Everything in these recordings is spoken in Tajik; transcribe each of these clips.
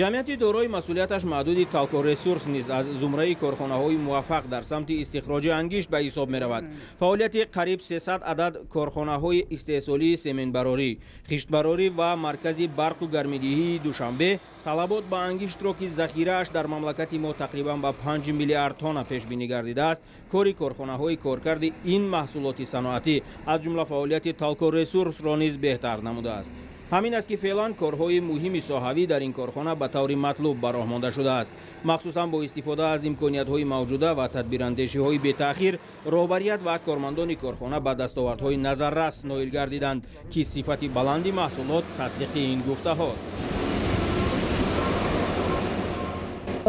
Ҷамъияти дорои масъулияташ маҳдуди Талкоресурс низ аз зумраи корхонаҳои муваффақ дар самти истихроҷи ангишт ба ҳисоб меравад. Фаъолияти қариб 300 адад корхонаҳои истеҳсолии сементбарорӣ, хиштбарорӣ ва маркази барқу гармидиҳии Душанбе талабот ба ангиштро, ки захирааш дар мамлакати мо тақрибан ба 5 миллиард тонна пешбинӣ гардидааст, кори корхонаҳои коркарди ин маҳсулоти саноатӣ, аз ҷумла фаъолияти Талкоресурсро низ беҳтар намудааст. Ҳамин аст, ки феълан корҳои муҳими соҳавӣ дар ин корхона ба таври матлуб ба роҳ монда шудааст. Махсусан бо истифода аз имкониятҳои мавҷуда ва тадбирандешиҳои бетаъхир, роҳбарият ва кормандони корхона ба дастовардҳои назаррас ноил гардиданд, ки сифати баланди маҳсулот тасдиқи ин гуфтаҳост.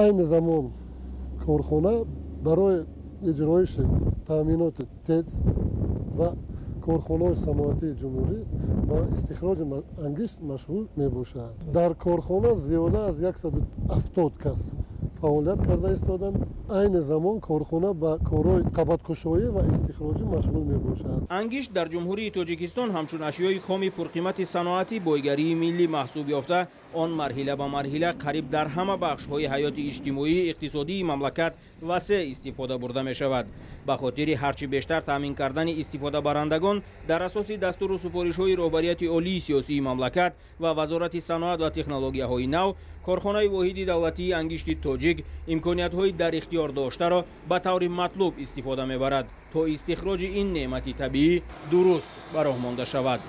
Айни замон корхона барои иҷроиши таъминоти ТЭЦ ва корхонаҳои саноатии ҷумҳурӣ ба истихроҷи ангишт машғул мебошад. Дар корхона зиёда аз 170 кас фаъолият карда истоданд. Айни замон корхона ба корҳои қабаткушоӣ ва истихроҷӣ машғул мебошад. Ангишт дар Ҷумҳурии Тоҷикистон ҳамчун ашёи хоми пурқимати саноатӣ бойгарии миллӣ маҳсуб ёфта, он марҳила ба марҳила қариб дар ҳама бахшҳои ҳаёти иҷтимоии иқтисодии мамлакат васеъ истифода бурда мешавад. Ба хотири ҳарчи бештар таъмин кардани истифодабарандагон дар асоси дастуру супоришҳои роҳбарияти олии сиёсии мамлакат ва Вазорати саноат ва технологияҳои нав, корхонаи воҳиди давлатии ангишти тоҷик имкониятҳои дар ихтиёр доштаро ба таври матлуб истифода мебарад, то истихроҷи ин неъмати табиӣ дуруст ба роҳ монда шавад.